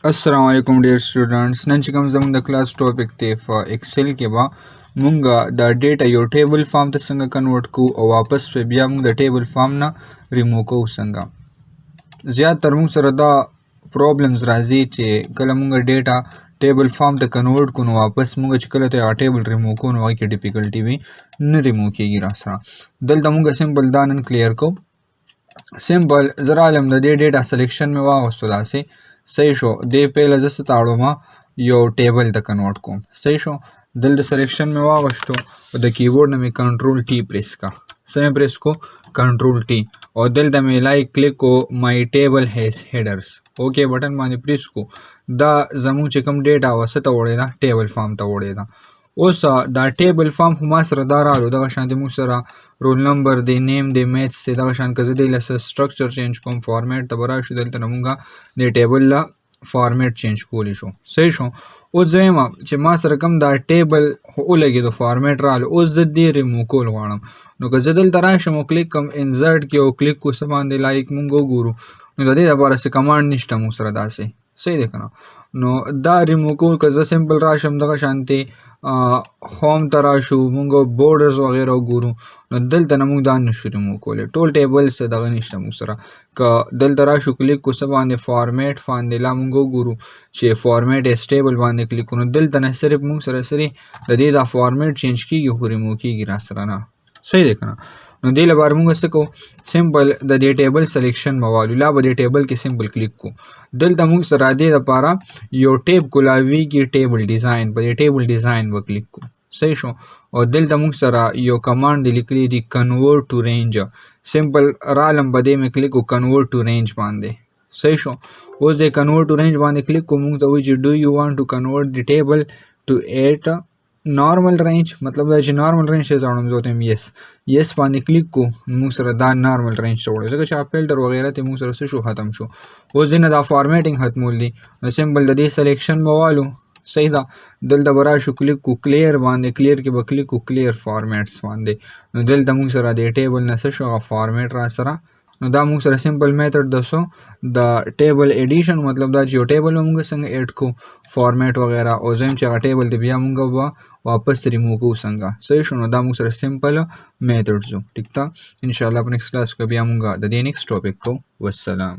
السلام علیکم ډیر سټوډنټس. نن چې کوم زموږ د کلاس ټاپک دی، په ایکسل کې به مونږ د ډیټا یو ټیبل فارم ته څنګه کنورټ کوو او واپس به بیا مونږ د ټیبل فارم نه ریموو کوو څنګه. زیات تر مونږ سره دا پرابلمز راځي چې کله مونږ ډیټا ټیبل فارم ته کنورټ کو، نو واپس مونږ چې کله ته هغه ټیبل ریموو کوو، نو هغې کې ډیفیکلټي وي، نه ریموو کیږي راسره. دلته مونږ سمپل دا نن کلیر کوو. سمپل زه رالم، د دې ډیټا سلیکشن مې واغوستو داسې، صحیح شو. دې پیله زه څه ته اړوم؟ یو ټیبل ته کنورټ کوم، صحیح شو. دلته سلیکشن مې واغوستو او د کیبورډ نه مې کنټرول ټي پریس کا. څه مې پریس کو؟ کنټرول ټي. او دلته مې لایک کلیک کو، مای ټیبل هیز هیډرز، اوکې بټن باندې پریس کو. دا زموږ چې کوم ډیټا وه، څه ته وړی ده؟ ټیبل فارم ته وړی ده. اوس دا ټیبل فارم خو ما سره دا رالو، دغه شان دی موږ سره رول نمبر دی، نیم دی، میتھس دی. دغه شان که زه دې له څه سټرکچر چینج کوم، فارمیټ ته به راشو، دلته نه مونږ دې ټیبل له فارمیټ چینج کولی شو، صحیح شو. اوس زه وایم چې ما سره کوم دا ټیبل خو ولګېدو، فارمیټ رالو، اوس زه دې ریموو کول غواړم. نو که زه دلته راشم او کلیک کوم انزرټ کې او کلیک کو څه باندې، لایک مونږ وګورو، نو د دې لپاره څه کمانډ نشته مونږ سره داسې، صحیح دی که نه؟ نو دا ریموو کول که زه سمپل راشم دغه شانتې هوم ته راشو، مونږ بورډرز وغیره وګورو، نو دلته نه مونږ دا نشو ریموو کولی. ټول ټیبل څه دغه نشته مونږ سره. که دلته راشو کلیک کو څه باندې، فارمیټ باندې لا مونږ وګورو چې فارمیټ ایس ټیبل باندې کلیک کو، نو دلته نه صرف مونږ سره سرې د دې دا فارمیټ چینج کیږي، خو ریموو کیږي را سره نه، صحیح دی که نه؟ نو دې لپاره مونږ څه کوو؟ سمپل د دې ټیبل سلیکشن به والو، لا به دې ټیبل کې سمپل کلیک کو. دلته مونږ سره دې لپاره یو ټیب کولاویږي، ټیبل ډیزاین، په دې ټیبل ډیزاین به کلیک کو، صحیح شو. او دلته مونږ سره یو کمانډ دی لیکلی دی، کنورټ ټو رینج. سمپل رالم، په دې مې کلیک کو، کنورټ ټو رینج باندې، صحیح شو. اوس دې کنورټ ټو رینج باندې کلیک کو، مونږ ته وایي چې ډو یو وانټ ټو کنورټ دی ټیبل ټو ایټ نارمل رینج، مطلب دا چې نارمل رینج ته ځاړم، زه ورته وایم یس، یس باندې کلیک کو، موږ سره دا نارمل رینج ته وړو، ځکه چې هغه فلټر وغیره ته موږ سره څه شو؟ ختم شو. اوس دې نه دا فارمیټینګ ختمول دي، نو سمپل د دې سلیکشن به والو، صحیح ده. دلته به راشو کلیک کو کلیر باندې، کلیر کې به کلیک کو کلیر فارمیټس باندې، نو دلته موږ سره د ټیبل نه څه شو؟ هغه فارمیټ را سره. نو دا موږ سره سمپل میتھډ د څه د ټیبل ایډیشن، مطلب دا چې یو ټیبل به موږ څنګه ایډ کو، فارمیټ وغیره، او زم چې هغه ټیبل دی بیا موږ به واپس ریموو کو څنګه، صحیح شو. نو دا موږ سره سمپل میتھډ زو، ټیک ده. ان شاء الله په نیکسټ کلاس کې بیا موږ د دې نیکسټ ټاپک کو. والسلام.